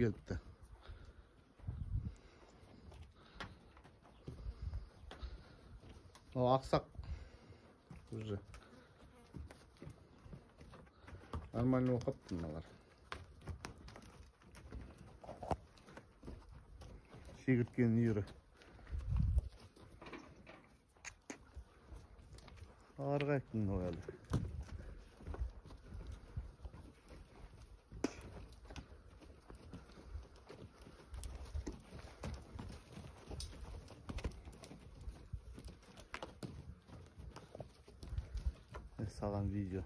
Келіпті. Мынау ақсақ уже. Нормально болып қалыпты мыналар. Шегірткенің үйірі. Арға мынау әлі. Саған видео.